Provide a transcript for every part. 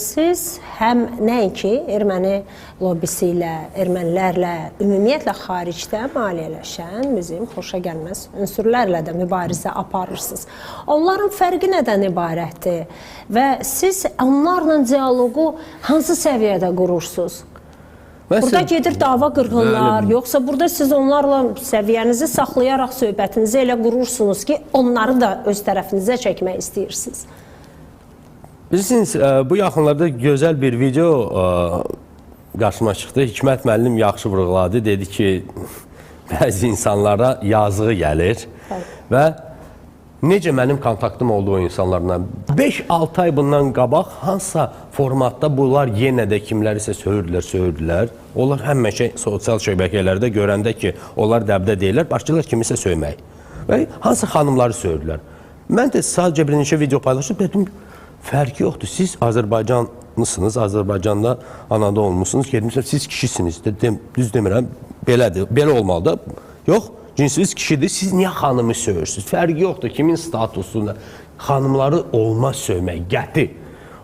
Siz həm nəinki erməni lobbisi ilə, ermənilərlə, ümumiyyətlə xaricdə maliyyələşən bizim xoşagəlməz ünsürlərlə də mübarizə aparırsınız. Onların fərqi nədən ibarətdir? Və siz onlarla dialoqu hansı səviyyədə qurursunuz? Məsələn, Burada gedir dava qırğınlar, yoxsa burada siz onlarla səviyyənizi saxlayaraq söhbətinizi elə qurursunuz ki, onları da öz tərəfinizə çəkmək istəyirsiniz? Bilirsiniz, bu yaxınlarda gözəl bir video qarşıma çıxdı. Hikmət müəllim yaxşı vurğuladı. Dedi ki, bəzi insanlara yazığı gəlir. Bəli. Və necə mənim kontaktım oldu o insanlarla? 5-6 ay bundan qabaq hansısa formatda bunlar yenə də kimlərisə söyürdülər, söyürdülər. Onlar həmişə sosial şəbəkələrdə görəndə ki, onlar dəbdə deyirlər, başlayırlar kimisə söymək. Və hansı xanımları söyürdülər. Mən də sadəcə bir neçə video paylaşdım, dedim, fərqi yoxdur. Siz Azərbaycanlısınız, Azərbaycanda anada olmusunuz, getmişsiniz, siz kişisiniz. Dedim, düz demirəm, belədir, belə olmalıdır. Yox, cinsiniz kişidir, siz niyə xanımı söyürsünüz? Fərqi yoxdur, kimin statusunda. Xanımları olmaz söymək, qəti.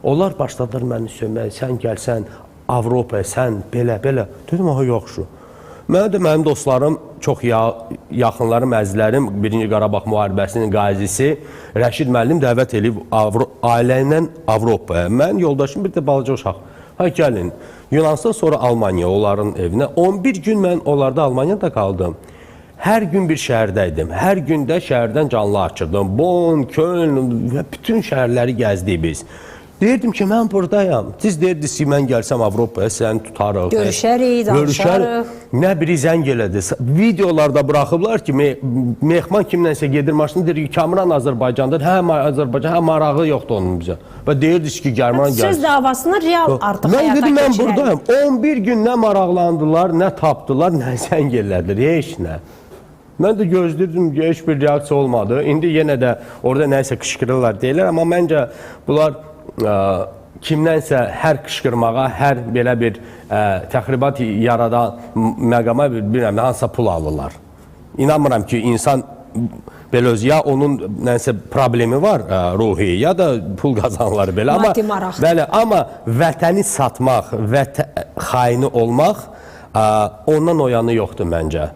Onlar başladılar məni söyməyə, sən gəlsən Avropaya, sən belə, belə. Dedim, aha, yaxşı. Mənə də mənim dostlarım, çox yaxınlarım, əzizlərim, Birinci Qarabağ müharibəsinin qazisi Rəşid müəllim dəvət eləyib ailə ilə Avropaya. Mən yoldaşım, bir də balaca uşaq. Ha, gəlin. Yunanistan, sonra Almaniya, onların evinə. 11 gün mən onlarda Almaniyada qaldım. Hər gün bir şəhərdə idim. Hər gün də şəhərdən canlı açırdım. Bonn, Köln və bütün şəhərləri gəzdik biz. Deyirdim ki, mən buradayam. Siz deyirdiniz ki, mən gəlsəm Avropaya, səni tutarıq. Görüşərik, danışarıq. Nə biri zəng elədi. Videolarda buraxıblar ki, mehman kimlənsə gedir maşını, deyir ki, Kamran Azərbaycandadır. Hə, Azərbaycan, hə, marağı yoxdur onun bizə. Və deyirdiniz ki, Kamran gəlsin. Söz davasını real artıq Mən həyata dedim, mən keçirərik. buradayam. 11 gün nə maraqlandılar, nə tapdılar, nə zəng elədilər, heç nə. Mən də gözləyirdim ki, heç bir reaksiya olmadı. İndi yenə də orada nəyisə qışqırırlar deyirlər, amma məncə bunlar kimdənsə hər qışqırmağa, hər belə bir təxribat yaradan məqama bilmirəm, hansısa pul alırlar. İnanmıram ki, insan belə öz ya onun nəsə problemi var ruhi, ya da pul qazanırlar belə. Maddi maraq. Bəli, amma vətəni satmaq, xaini olmaq ondan o yanı yoxdur məncə.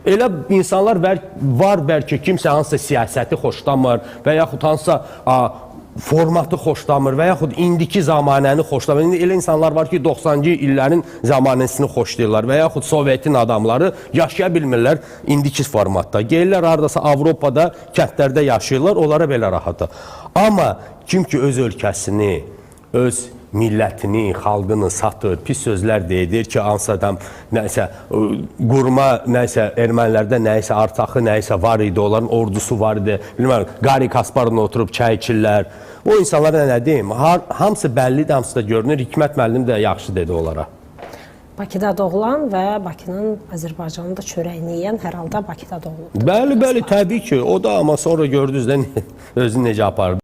Elə insanlar var bəlkə kimsə hansısa siyasəti xoşlamır və yaxud hansısa formatı xoşlamır və yaxud indiki zamanəni xoşlamır. İndi elə insanlar var ki, 90-cı illərin zamanəsini xoşlayırlar və yaxud Sovetin adamları yaşaya bilmirlər indiki formatda. Gəlirlər hardasa Avropada, kəndlərdə yaşayırlar, onlara belə rahatdır. Amma kim ki öz ölkəsini, öz millətini, xalqını satır, pis sözlər deyir ki, hansısa adam nəsə qurma, nəsə ermənilərdə nəsə artaxı, nəsə var idi, onların ordusu var idi. Bilmirəm, Qari Kasparovla oturub çay içirlər. O insanlara nə deyim? Hamısı bəllidir, hamısı da görünür. Hikmət müəllim də yaxşı dedi onlara. Bakıda doğulan və Bakının, Azərbaycanın da çörəyini yeyən hər halda Bakıda doğulub. Bəli, bəli, təbii ki. O da, amma sonra gördünüz də özünü necə apardı.